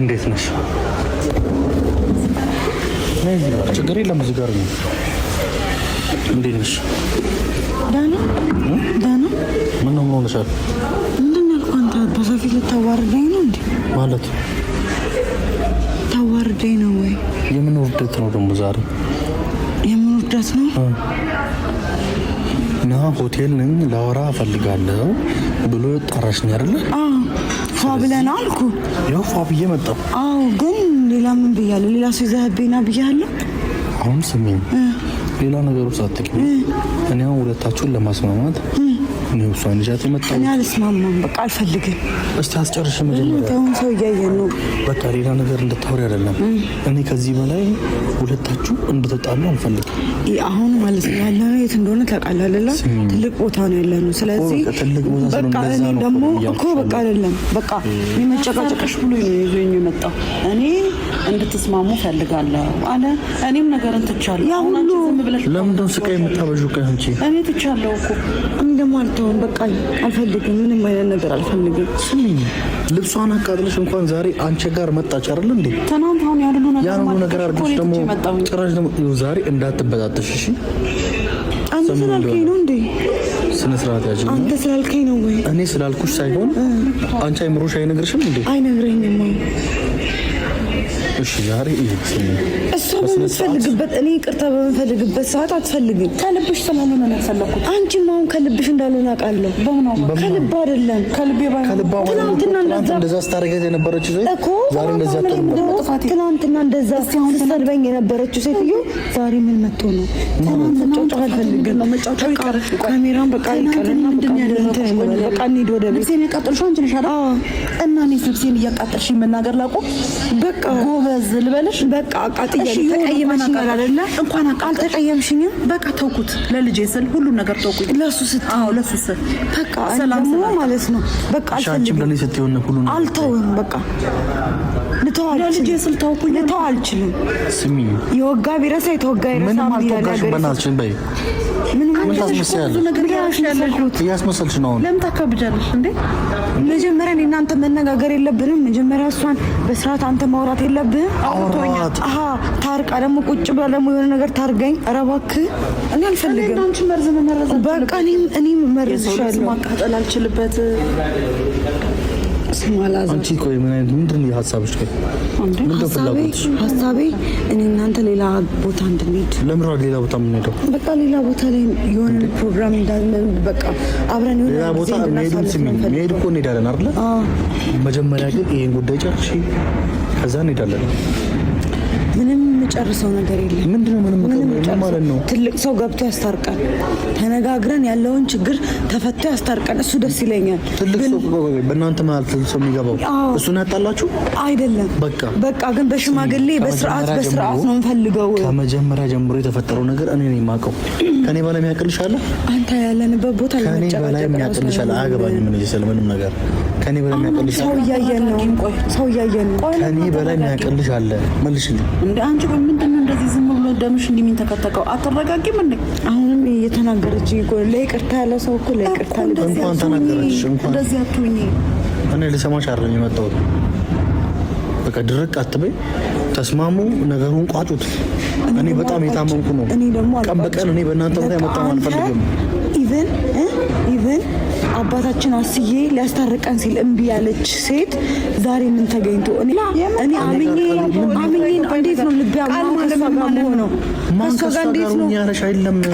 እንዴት ነሽ? ችግር የለም። እዚህ ጋር ነው። እንዴት ነሽ? ደህና ደህና። ምን ነው ምን ሆነሻል? ምንድን ነው ያልኩህ? አንተ በሰው ፊት ልታዋርደኝ ነው እንዴ? ማለት ታዋርደኝ ነው ወይ? የምን ውርደት ነው ደግሞ ዛሬ? የምን ውርደት ነው? እና ሆቴል ነኝ ላወራ እፈልጋለሁ ብሎ ጠራሽኝ አይደለ? አዎ ፏ ብለን አልኩ። ያው ፏ ብዬ መጣሁ። አዎ ግን ሌላ ምን ብያለሁ? ሌላ ሰው ይዘህብኝ ና ብያለሁ። አሁን ስሚኝ፣ ሌላ ነገር ውስጥ አትግቢ። እኔ አሁን ሁለታችሁን ለማስማማት እኔ እሷን ይዣት የመጣሁት። እኔ አልስማማም፣ በቃ አልፈልግም። እስቲ አስጨርሽ መጀመሪያ። አሁን ሰው እያየን ነው። በቃ ሌላ ነገር እንድታወሪ አይደለም። እኔ ከዚህ በላይ ሁለታችሁ እንድትጣሉ አልፈልግም። አሁን ማለት ነው ያለነው የት እንደሆነ ታውቃለህ አይደለ? ትልቅ ቦታ ነው ያለነው። ስለዚህ ትልቅ ቦታ በቃ እኔ ደግሞ እኮ በቃ አይደለም በቃ እኔ መጨቃጨቅሽ ብሎ ነው ይዞኝ የመጣው። እኔ እንድትስማሙ ፈልጋለሁ አለ። እኔም ነገርን ትቻለሁ። ያ ሁሉ ለምንድን ነው ስቃይ የምታበዡ? አንቺ እኔ ትቻለሁ እኮ እኔ ደግሞ አልተውም። በቃ አልፈልግም፣ ምንም አይነት ነገር አልፈልግም። ስሚኝ፣ ልብሷን አቃጥለሽ እንኳን ዛሬ አንቺ ጋር መጣች አይደል እንዴ? ትናንት አሁን ያሉ ነገር ያን ሁሉ ነገር አድርገሽ ደግሞ ጭራሽ ደግሞ ዛሬ እንዳትበጣጠሽ እሺ። አንተ ስላልከኝ ነው እንዴ? ስነ ስርዓት ያዥ። አንተ ስላልከኝ ነው ወይ? እኔ ስላልኩሽ ሳይሆን አንቺ አይምሮሽ አይነግርሽም እንዴ? አይነግረኝም። እሺ ዛሬ እሷ በምትፈልግበት እኔ ይቅርታ በምፈልግበት ሰዓት አትፈልግም። ከልብሽ ስላልሆነ ነው ያልፈለኩት። አንቺም አሁን ከልብሽ እንዳልሆነ አውቃለሁ። ከልብ አይደለም። ትናንትና እንደዛ ስታደርጋት የነበረችው ሴት እኮ ትናንትና እንደዛ ስትሰድበኝ የነበረችው ሴትዮ ዛሬ ምን መጥቶ ነው? መጫወቻ አልፈልግም። ካሜራን በቃ ይቀርና በቃ እንሂድ ወደ ቤት። ልብሴን ያቃጠልሽው አንቺ ነሽ አይደል? እና እኔስ ልብሴን እያቃጠልሽ መናገር ላቁም? በቃ ጎበዝ ልበልሽ? በቃ አቃጥያለሁ። ተቀይመሽኛል አይደለ? እንኳን አልተቀየምሽኝም። በቃ ተውኩት። ለልጄ ስል ሁሉን ነገር ተውኩኝ። ለሱ ስትይ? አዎ ለሱ ስል በቃ ሰላም ማለት ነው። በቃ አልፈልግም። አልተውም። በቃ ልተው ለልጄ ስል ተውኩኝ። ልተው አልችልም። ስሚ፣ የወጋ ቢረሳ የተወጋ ይረሳ። ምንም አልተወጋሽም። በእናትሽ በይ። ምን ታስመስያለሽ? እያስመሰልሽ ነው። ለምን ታካብጃለሽ እንዴ? መጀመሪያ እኔ እናንተ መነጋገር የለብንም? መጀመሪያ እሷን በስርዓት አንተ ማውራት የለብህም? አሃ ታርቃ ደግሞ ቁጭ ብላ ደግሞ የሆነ ነገር ታርገኝ። ኧረ እባክህ እኔ አልፈልግም። በቃ እኔም መርዝሻለሁ። ማቃጠል አልችልበት አንቺ ቆይ ምን አይነት ምንድን ነው ሀሳብሽ? ቆይ ምንድን ነው ፍላጎትሽ? ሀሳቤ እኔ እናንተ ሌላ ቦታ እንድንሄድ። ለምን ነው ሌላ ቦታ የምንሄደው? በቃ ሌላ ቦታ ላይ የሆነ ፕሮግራም እንዳለ በቃ አብረን የሆነ ሌላ ቦታ መሄዱን ስሚ፣ መሄድ እኮ እንሄዳለን አይደለ? መጀመሪያ ግን ይሄን ጉዳይ ጨርሺ፣ ከዛ እንሄዳለን። ምንም የምጨርሰው ነገር የለም። ምንድነው? ምንም ማለት ነው? ትልቅ ሰው ገብቶ ያስታርቃል። ተነጋግረን ያለውን ችግር ተፈቶ ያስታርቃል። እሱ ደስ ይለኛል። ትልቅ ሰው በእናንተ መሀል ትልቅ ሰው የሚገባው እሱን ያጣላችሁ አይደለም። በቃ በቃ ግን በሽማግሌ በስርዓት በስርዓት ነው የምፈልገው። ከመጀመሪያ ጀምሮ የተፈጠረው ነገር እኔ ነኝ የማውቀው። ከኔ በላይ የሚያውቅልሽ አለ? አንተ ያለንበት ቦታ ከኔ በላይ የሚያውቅልሽ አለ? አያገባኝም እኔ ስለምንም ነገር። ከኔ በላይ የሚያውቅልሽ ሰው እያየን ነው። ሰው እያየን ነው። ከኔ በላይ የሚያውቅልሽ አለ? መልሽልኝ። እንደ አንቺ ቆይ፣ ምንድን ነው እንደዚህ ዝም ብሎ ደምሽ እንደሚንተከተከው? አትረጋጊም እንዴ? አሁንም እየተናገረች እኮ ለይቅርታ ያለ ሰው እኮ ለይቅርታ እንኳን ተናገረች። እንኳን እንደዚህ አትሁኚ። እኔ ልሰማሽ አይደለም የመጣሁት። በቃ ድርቅ አትበይ። ተስማሙ፣ ነገሩን ቋጩት። እኔ በጣም የታመምኩ ነው። ቀን በቀን እኔ በእናንተ ምክንያት መታመም አልፈልግም። even even አባታችን አስዬ ሊያስታርቀን ሲል እምቢ ያለች ሴት ዛሬ ምን ተገኝቶ? እኔ አምኜ አምኜ እንዴት ነው ልቤ አምኖ ከእሷ ጋር መሆነው? ከእሷ ጋር እንዴት ነው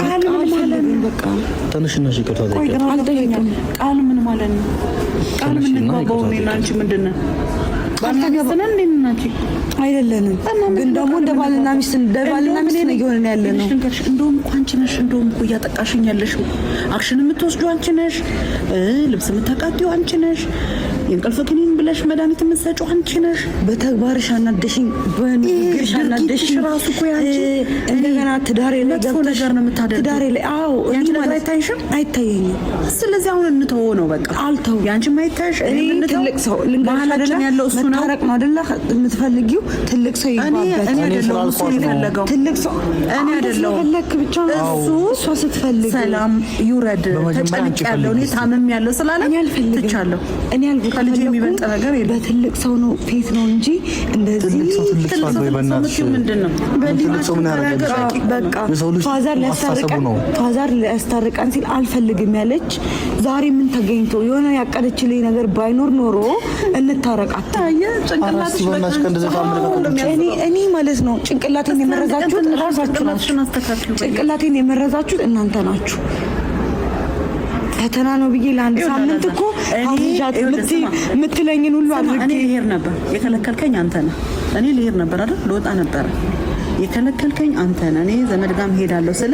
ቃል ምን ማለት ነው? በቃ ተነሽና ይቅርታ አልጠይቅም። ቃል ምን ማለት ነው? ቃል የምንግባባው እኔና አንቺ ምንድን ነው? አይደለንም ግን ደግሞ እንደ ባልና ሚስት እንደ ባልና ሚስት ነው እየሆንን ያለ ነው። እንደውም እኮ አንቺ ነሽ፣ እንደውም እኮ እያጠቃሽኝ ያለሽው action የምትወስጂው አንቺ ነሽ፣ ልብስ የምታቃጥዪው አንቺ ነሽ፣ የእንቅልፍ ክኒን ብለሽ መድኃኒት የምትሰጪው አንቺ ነሽ። በተግባርሽ አናደሽኝ፣ በንግግርሽ አናደሽኝ። ራሱ እኮ ያንቺ እንደገና ትዳሬ ላይ መጥፎ ነገር ነው የምታደርጊው። ትዳሬ ላይ አዎ፣ ያንቺ ነገር አይታይሽም? አይታየኝም። ስለዚህ አሁን እንተወው ነው በቃ። አልተውም። ያንቺም አይታይሽ፣ እኔ ትልቅ ሰው ልንገርሽ አይደለ ያለው እሱ ነው። መታረቅ ነው አይደለ የምትፈልጊው? ትልቅ ሰው ይግባበት። እኔ አይደለሁም እሱ የፈለገው ትልቅ ሰው እኔ አይደለሁም። ስለፈለክ ብቻ ነው እሱ እሷ ስትፈልግ ሰላም ይውረድ፣ ተጨንቄያለሁ፣ እኔ ታምሜያለሁ ስላለ እኔ አልፈልግም። ትቻለሁ። እኔ አልፈልግም። ከልጄ የሚበልጥ ነገር የለም። በትልቅ ሰው ነው ፊት ነው እንጂ እንደዚህ ትልቅ ሰው ምንድን ነው? በቃ father ሊያስታርቀን ሲል አልፈልግም ያለች ዛሬ ምን ተገኝቶ የሆነ ያቀደችልኝ ነገር ባይኖር ኖሮ እንታረቃት። እኔ ማለት ነው ጭንቅላቴን የመረዛችሁት ራሳችሁ ናችሁ። ጭንቅላቴን የመረዛችሁት እናንተ ናችሁ። ፈተና ነው ብዬ ለአንድ ሳምንት እኮ አብዣት የምትለኝን ሁሉ አድርጌ እኔ ልሄድ ነበር። የከለከልከኝ አንተ ነህ። እኔ ልሄድ ነበር አይደል? ልወጣ ነበረ። የከለከልከኝ አንተ ነህ። እኔ ዘመድ ጋርም ሄዳለሁ ስለ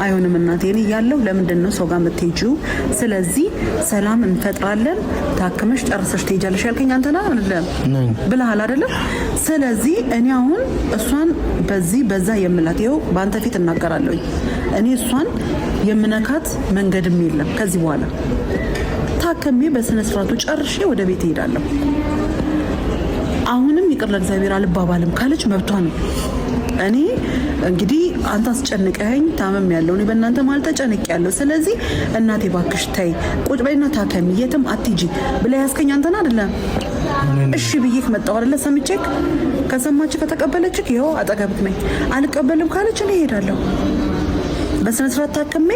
አይሆንም እናቴ፣ እኔ እያለሁ ለምንድን ነው ሰው ጋር የምትሄጂው? ስለዚህ ሰላም እንፈጥራለን፣ ታክመሽ ጨርሰሽ ትሄጃለሽ ያልከኝ አንተ ነህ አይደለም? ብለሃል አይደለም? ስለዚህ እኔ አሁን እሷን በዚህ በዛ የምላት ይኸው በአንተ ፊት እናገራለሁኝ። እኔ እሷን የምነካት መንገድም የለም ከዚህ በኋላ ታከሜ በስነ ስርዓቱ ጨርሼ ወደ ቤት እሄዳለሁ። አሁንም ይቅር ለእግዚአብሔር አልባባልም ካለች መብቷ ነው። እኔ እንግዲህ አንተ አስጨንቀኸኝ ታመም ያለው እኔ በእናንተ መሀል ተጨንቅ ያለው። ስለዚህ እናቴ ባክሽ ተይ ቁጭ በይና ታከሚ፣ የትም አትሂጂ ብለህ ያስከኝ አንተን አይደለም? እሺ ብዬሽ መጣሁ አይደለ? ሰምቼክ ከሰማች ከተቀበለችክ ይኸው አጠገብክ ነኝ። አልቀበልም ካለች እኔ እሄዳለሁ። በስነ ስርዓት ታክሜ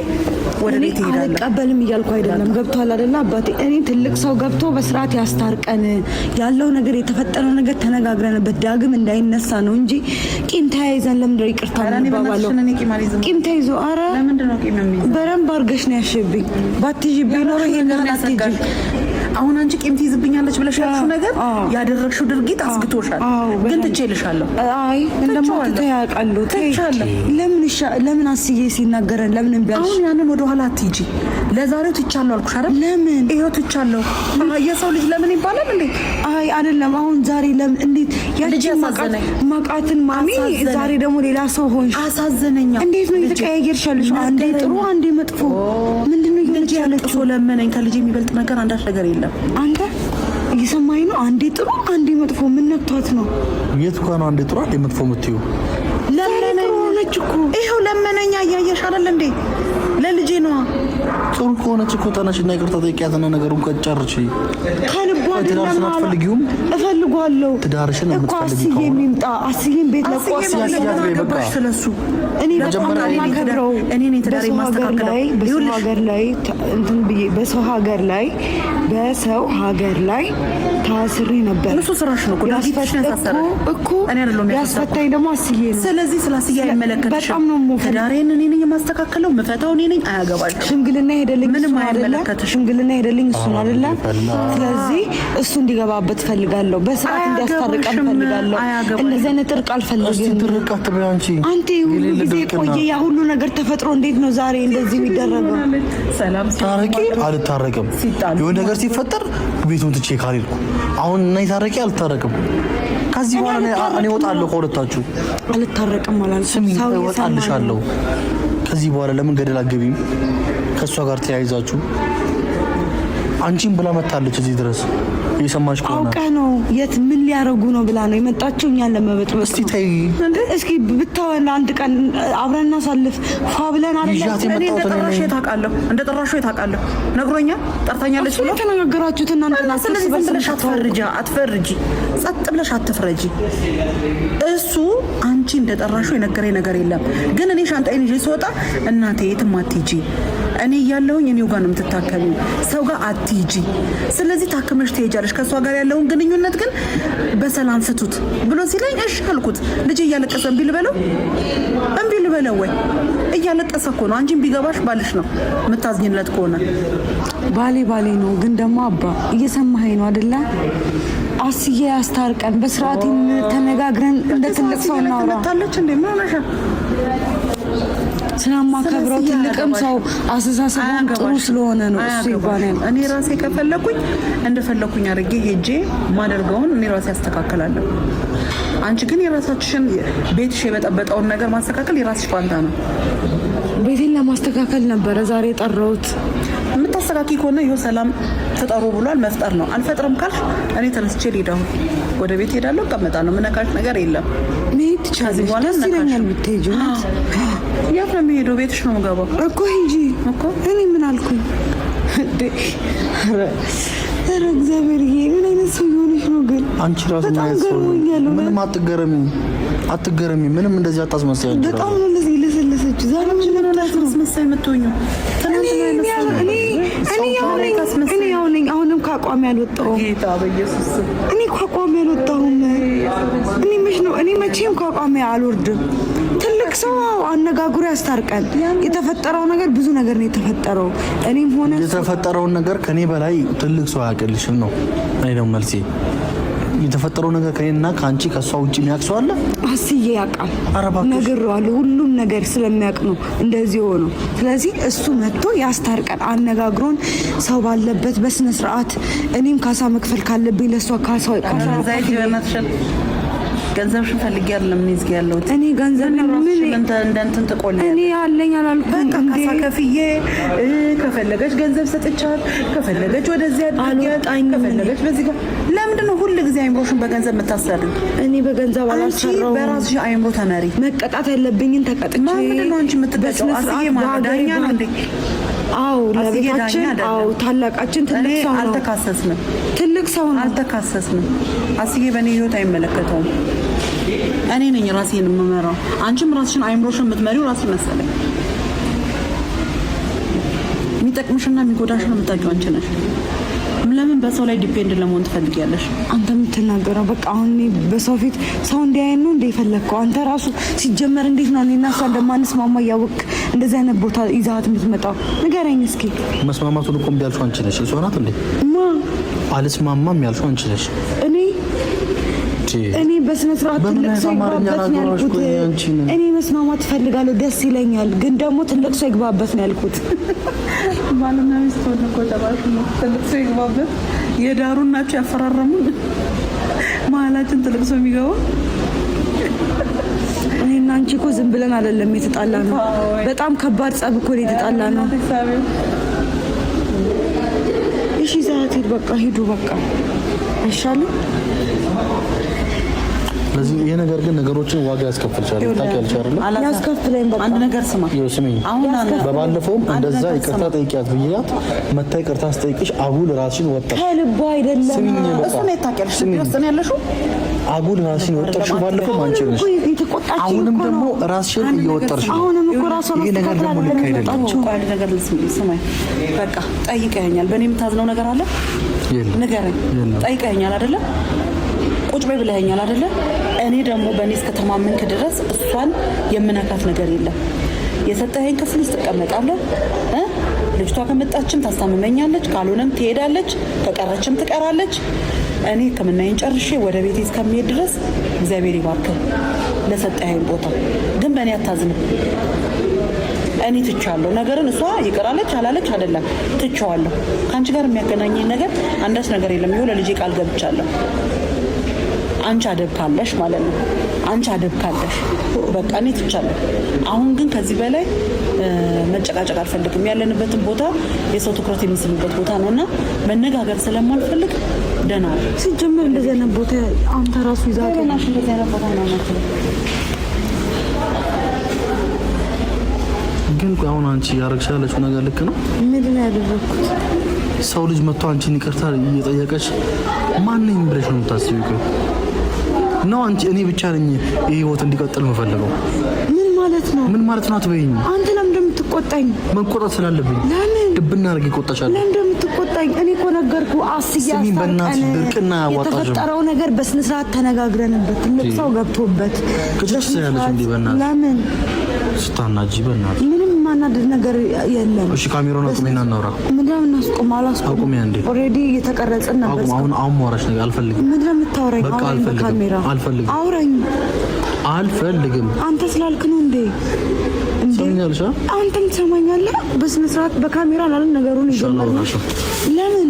ወደ ቤት እሄዳለሁ። አልቀበልም እያልኩ አይደለም። ገብቶሃል አይደለ አባቴ? እኔ ትልቅ ሰው ገብቶ በስርዓት ያስታርቀን ያለው ነገር የተፈጠረው ነገር ተነጋግረንበት ዳግም እንዳይነሳ ነው እንጂ ቂም ተያይዘን ለምንድን ነው ይቅርታ የምንባባለው? ቂም ተይዞ ኧረ በደንብ አድርገሽ ነው ያሸብኝ። ባትይዥብኝ ኖሮ ይሄን አትይዥም። አሁን አንቺ ቂም ትይዝብኛለች ብለሽ ያልሽው ነገር ያደረግሽው ድርጊት አስግቶሻል፣ ግን ትቼልሻለሁ። አይ እንደማትተይ ያውቃሉ። ለምን ለምን አስዬ ሲናገረን ለምን እምቢ አልሽ? አሁን ያንን ወደ ኋላ አትሂጂ። ለዛሬው ትቻለሁ አልኩሽ አይደል? ለምን ይኸው ትቻለሁ። የሰው ልጅ ለምን ይባላል እንዴ? አይ አይደለም። አሁን ዛሬ ለምን እንዴት ያቺን ማቃትን ማሚ፣ ዛሬ ደግሞ ሌላ ሰው ሆንሽ። አሳዘነኛ። እንዴት ነው የተቀያየርሽ ያለሽው? አንዴ ጥሩ አንዴ መጥፎ። ምንድነው እየሆነች ያለችው? ለመነኝ። ከልጅ የሚበልጥ ነገር አንዳች ነገር የለም። አንተ እየሰማኸኝ ነው? አንዴ ጥሩ አንዴ መጥፎ። ምን ነክቷት ነው? የት እኮ ነው አንዴ ጥሩ አንዴ መጥፎ የምትይው? ለመነኝ ሆነች እኮ ይኸው ለመነኛ። እያየሽ አይደል እንዴ? ለልጄ ነዋ። ጥሩ ከሆነች እኮ ተነሽና ይቅርታ ጠይቂያትና ነገሩን ጨርሺ። ከልቧ ትዳርሽን አትፈልጊውም? እፈልጓለሁ። ትዳርሽን የምትፈልጊ ከሆነ አስዬ የሚምጣ አስዬን ቤት ለቆ ስለሱ እኔ በጣም የማከብረው በሰው ሀገር ላይ እንትን ብዬ በሰው ሀገር ላይ በሰው ሀገር ላይ ታስሬ ነበር። እሱ ስራሽ ነው እኮ ያስፈታኝ ደግሞ አስዬ ነው። ስለዚህ ስለ አስዬ አይመለከትሽም። በጣም ነው የምወደው። ትዳሬን እኔ ነኝ የማስተካከለው፣ የምፈታው እኔ ነኝ። አያገባሽም። ሽምግልና ሄደልኝ ምንም አይመለከትሽም። ሽምግልና ሄደልኝ እሱ ነው አይደለ? ስለዚህ እሱ እንዲገባበት ፈልጋለሁ። በስርዓት እንዲያስታርቀን ፈልጋለሁ። እንደዚህ አይነት እርቅ አልፈልግም። አንተ ሁሉ ጊዜ ቆየ፣ ያ ሁሉ ነገር ተፈጥሮ እንዴት ነው ዛሬ እንደዚህ የሚደረገው? ታረቂ አልታረቅም፣ የሆነ ነገር ሲፈጠር ቤቱን ትቼ ካልሄድኩ አሁን እና ታረቂ አልታረቅም። ከዚህ በኋላ እኔ እወጣለሁ ከሁለታችሁ። አልታረቅም አላልኩም። እወጣልሻለሁ። ከዚህ በኋላ ለምን ገደል አትገቢም? ከእሷ ጋር ተያይዛችሁ አንቺን ብላ መታለች እዚህ ድረስ እየሰማሽ ከሆነ አውቀህ ነው የት ምን ሊያረጉ ነው ብላ ነው የመጣችው፣ እኛን ለመበጥበጥ። እስቲ ተይ እስኪ ብታወን አንድ ቀን አብረን እናሳልፍ ፏ ብለን አይደል? እኔ እንደጠራሽ የት አውቃለሁ? እንደጠራሽ የት አውቃለሁ? ነግሮኛል። ጠርታኛለች ብሎ የተነጋገራችሁት እናንተ ናችሁ። ስለዚህ ዝም ብለሽ አትፈርጂ፣ አትፈርጂ፣ ጸጥ ብለሽ አትፍረጂ። እሱ አንቺ እንደጠራሽው የነገረኝ ነገር የለም። ግን እኔ ሻንጣዬን ይዤ ስወጣ እናቴ የትም አትሂጂ፣ እኔ እያለሁኝ እኔው ጋር ነው የምትታከሚው፣ ሰው ጋር አትሂጂ። ስለዚህ ታክመሽ ትሄጃለሽ። ከእሷ ጋር ያለውን ግንኙነት ግን በሰላም ፍቱት ብሎ ሲለኝ እሺ አልኩት። ልጄ እያለቀሰ እምቢ ልበለው እምቢ ልበለው ወይ? እያለቀሰ እኮ ነው። አንቺም ቢገባሽ ባልሽ ነው የምታዝኝለት ከሆነ ባሌ ባሌ ነው። ግን ደግሞ አባ እየሰማኸኝ ነው አይደለ? አስዬ ያስታርቀን፣ በስርዓት ተነጋግረን እንደ ትልቅ ሰው እናውራ። ስለማከብረው ትልቅም ሰው አስተሳሰቡ ጥሩ ስለሆነ ነው እሱ ይባላል። እኔ ራሴ ከፈለኩኝ እንደፈለኩኝ አድርጌ ሄጄ ማደርገውን እኔ ራሴ አስተካክላለሁ። አንቺ ግን የራሳችሽን ቤትሽ የበጠበጠውን ነገር ማስተካከል የራስሽ ፋንታ ነው። ቤቴን ለማስተካከል ነበረ ዛሬ የጠራሁት። የምታስተካኪ ከሆነ ይኸው ሰላም ፍጠሩ ብሏል። መፍጠር ነው። አልፈጥርም ካልሽ እኔ ተነስቼ ልሄድ አሁን ወደ ቤት ሄዳለሁ፣ እቀመጣለሁ። ምነካሽ ነገር የለም። መሄድ ትችያለሽ። ደስ ይለኛል ብትሄጂ። የት ነው የሚሄደው? ቤትሽ ነው የምገባው እኮ ሂጂ እኮ። እኔ ምን አልኩኝ? ኧረ እግዚአብሔር ምን አይነት ሰው የሆነች ነው ግን? አንቺ ራሱ በጣም ገርሞኛል። ምንም አትገረሚ፣ አትገረሚ። ምንም እንደዚህ አታስመስይ። በጣም ነው እንደዚህ የለሰለሰችው ዛሬ። ምን ሆነሽ ነው አስመሳይ የምትሆኚው? እኔ ያው ነኝ። አሁንም ከአቋሜ አልወጣሁም። እኔ ከአቋሜ አልወጣሁም። እኔ መች ነው እኔ መቼም ከአቋሜ አልወርድም። ትልቅ ሰው አነጋግሮ ያስታርቃል። የተፈጠረው ነገር ብዙ ነገር ነው የተፈጠረው። እኔም ሆነ የተፈጠረውን ነገር ከኔ በላይ ትልቅ ሰው አያውቅልሽም ነው እኔ ደግሞ መልሴ የተፈጠረው ነገር ከኔና ከአንቺ ከእሷ ውጭ የሚያውቅ ሰው አለ? አስዬ ያውቃል፣ ነግሬዋለሁ። ሁሉም ነገር ስለሚያውቅ ነው እንደዚህ ሆኖ። ስለዚህ እሱ መጥቶ ያስታርቀን፣ አነጋግሮን ሰው ባለበት በስነ ስርዓት እኔም ካሳ መክፈል ካለብኝ ለእሷ ካሳ ገንዘብሽን ፈልጌ አይደለም እኔ እዚህ ያለሁት። እኔ ገንዘብ ምን እንደ እንትን ትቆልያለሽ። እኔ አለኝ አላልኩም። በቃ ካሳ ከፍዬ ከፈለገች ገንዘብ ሰጥቻት፣ ከፈለገች ወደዚህ አድርጊያት፣ ከፈለገች በዚህ ጋር። ለምንድን ነው ሁል ጊዜ አይምሮሽን በገንዘብ የምታሰሪው? እኔ በገንዘብ አላሰራሁም። በራስሽ አይምሮ ተመሪ። መቀጣት ያለብኝን ተቀጥቼ። ምንድን ነው አንቺ የምትቀጪው? አስዬ ማለት ዳኛ ነው እንዴ? አዎ ለቤታችን፣ አዎ ታላቃችን ትልቅ ሰው ነው። አልተካሰስንም። ትልቅ ሰው ነው። አልተካሰስንም። አስዬ በእኔ ህይወት አይመለከተውም። እኔ ነኝ ራሴን የምመራው። አንቺም ራስሽን አይምሮሽን የምትመሪው ራስሽ መሰለኝ። የሚጠቅምሽና የሚጎዳሽን የምታውቂው አንቺ ነሽ። ለምን በሰው ላይ depend ለመሆን ትፈልጊያለሽ? አንተ የምትናገረው በቃ አሁን በሰው ፊት ሰው እንዲያየን ነው እንደ የፈለግከው አንተ ራሱ ሲጀመር እንዴት ነው እኔና እሷ እንደማንስማማ እያወቅህ እንደዚህ አይነት ቦታ ይዘሃት የምትመጣው? ንገረኝ እስኪ። መስማማቱን እኮ እምቢ ያልሽው አንቺ ነሽ። እሷ ናት እንዴ? ማ አልስማማም ያልሽው አንቺ ነሽ። እኔ በስነ ስርዓት ትልቅ ሰው ይግባበት ነው ያልኩት። እኔ መስማማት እፈልጋለሁ፣ ደስ ይለኛል። ግን ደግሞ ትልቅ ሰው ይግባበት ነው ያልኩት። ባልና ሚስት ሆነ እኮ ተባልኩ ነው። ትልቅ ሰው ይግባበት የዳሩን ናቸው ያፈራረሙን። መሀላችን ትልቅ ሰው የሚገባው እኔና አንቺ እኮ ዝም ብለን አይደለም የተጣላ ነው። በጣም ከባድ ጸብ እኮ ነው የተጣላ ነው። እሺ ይዘሀት ሂድ፣ በቃ ሂዱ፣ በቃ አይሻልም? ስለዚህ ይሄ ነገር ግን ነገሮችን ዋጋ ያስከፍልሻል። ታውቂያለሽ አይደል? ያስከፍለኝ። በቃ አንድ ነገር ስማ፣ ስሚኝ። በባለፈውም እንደዛ ይቅርታ ጠይቂያት ብያት መታ ይቅርታ ስጠይቅሽ አጉል ራስሽን ወጣሽ። ከልቧ አይደለም። ስሚኝ፣ በቃ እሱ ነው ታውቂያለሽ። ውስጥ ነው ያለሽው። አጉል ራስሽን ወጠርሽ። ባለፈውም አንቺ ነሽ። አሁንም ደግሞ ራስሽን እየወጠርሽ ነው። አሁንም እኮ ራሷን ይሄ ነገር ደግሞ ልክ አይደለም። አንድ ነገር ስማኝ፣ በቃ ጠይቀኸኛል። በእኔ የምታዝነው ነገር አለ? ንገረኝ። ጠይቀኸኛል አይደለ? ቁጭ በይ ብለኸኛል አይደለ? እኔ ደግሞ በእኔ እስከተማመንክ ድረስ እሷን የምነካት ነገር የለም። የሰጠኸኝ ክፍል ውስጥ እቀመጣለሁ። ልጅቷ ከመጣችም ታስታምመኛለች፣ ካልሆነም ትሄዳለች፣ ከቀረችም ትቀራለች። እኔ ሕክምናዬን ጨርሼ ወደ ቤቴ እስከሚሄድ ድረስ እግዚአብሔር ይባርክ ለሰጠኸኝ ቦታ። ግን በእኔ አታዝንም። እኔ ትቼዋለሁ ነገርን። እሷ ይቅራለች አላለች አይደለም፣ ትቼዋለሁ። ከአንቺ ጋር የሚያገናኘኝ ነገር አንዳች ነገር የለም። ይኸው ለልጄ ቃል ገብቻለሁ። አንቺ አደብ ካለሽ ማለት ነው። አንቺ አደብ ካለሽ በቃ እኔ ትቻለሁ። አሁን ግን ከዚህ በላይ መጨቃጨቅ አልፈልግም። ያለንበትን ቦታ የሰው ትኩረት የሚስብበት ቦታ ነው እና መነጋገር ስለማልፈልግ ደህና ነው። ሲጀመር እንደዚህ አይነት ቦታ አንተ ራሱ ይዛት እንደዚህ አይነት ቦታ ነው። ግን አሁን አንቺ ያረግሽ ያለችው ነገር ልክ ነው? ምንድን ነው ያደረግኩት? ሰው ልጅ መጥቶ አንቺን ይቅርታ እየጠየቀች ማንኝ ብለሽ ነው የምታስቢው? ቆይ ነው አንቺ እኔ ብቻ ነኝ ይሄ ህይወት እንዲቀጥል የምፈልገው? ምን ማለት ነው? ምን ማለት ነው አትበይኝ። አንተ ለምን እንደምትቆጣኝ? መቆጣት ስላለብኝ። ለምን ድብና አድርጌ እቆጣሻለሁ። ለምን እንደምትቆጣኝ? እኔ እኮ ነገርኩህ። አስዬ ስሚኝ፣ በእናትሽ ድርቅና አያዋጣሽም። የተፈጠረው ነገር በስነ ስርዓት ተነጋግረንበት ትልቅ ሰው ገብቶበት ቅጭጭ ያለሽ እንዴ? በእናትሽ ለምን ስታናጂ፣ በእናትሽ ምንም የማናደድ ነገር የለም። እሺ ካሜራውን አቁሜና እናውራ። ምንድን ነው የምናስቆመው? አላስቆምም። አቁሜ አንዴ። already እየተቀረጽን ነበር። አቁም። አሁን አሁን ማውራሽ ነገር አልፈልግም። ምንድን ነው የምታወራኝ? በቃ አውራኝ አልፈልግም፣ በካሜራ አልፈልግም፣ አውራኝ። አልፈልግም። አንተ ስላልክ ነው እንዴ? ሰምኛልሽ። አንተም ትሰማኛለህ። በስነ ስርዓት በካሜራ ላለን ነገሩን ይጀምራል። ለምን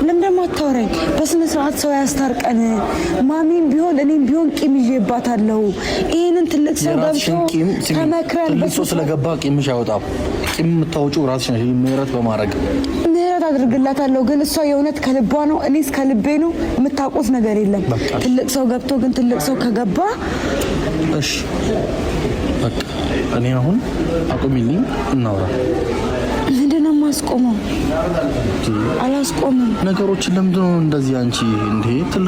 ለምን ደግሞ አታወራኝ? በስነ ስርዓት ሰው ያስታርቀን። ማሚም ቢሆን እኔም ቢሆን ቂም ይዤባታለሁ። ይሄንን ትልቅ ሰው ገብቶ ተመክረን ትልቅ ሰው ስለገባ ቂምሽ አይወጣም። ቂም የምታወጪው ራስሽ ነሽ። ምህረት በማድረግ ምህረት አድርግላታለሁ። ግን እሷ የእውነት ከልቧ ነው፣ እኔስ ከልቤ ነው። የምታውቁት ነገር የለም። ትልቅ ሰው ገብቶ ግን ትልቅ ሰው ከገባ እሺ በቃ እኔ አሁን አቁሚልኝ፣ እናውራ። ምንድን ነው አላስቆምም፣ አላስቆምም። ነገሮችን ለምንድን ነው እንደዚህ አንቺ እንዴ ትልቅ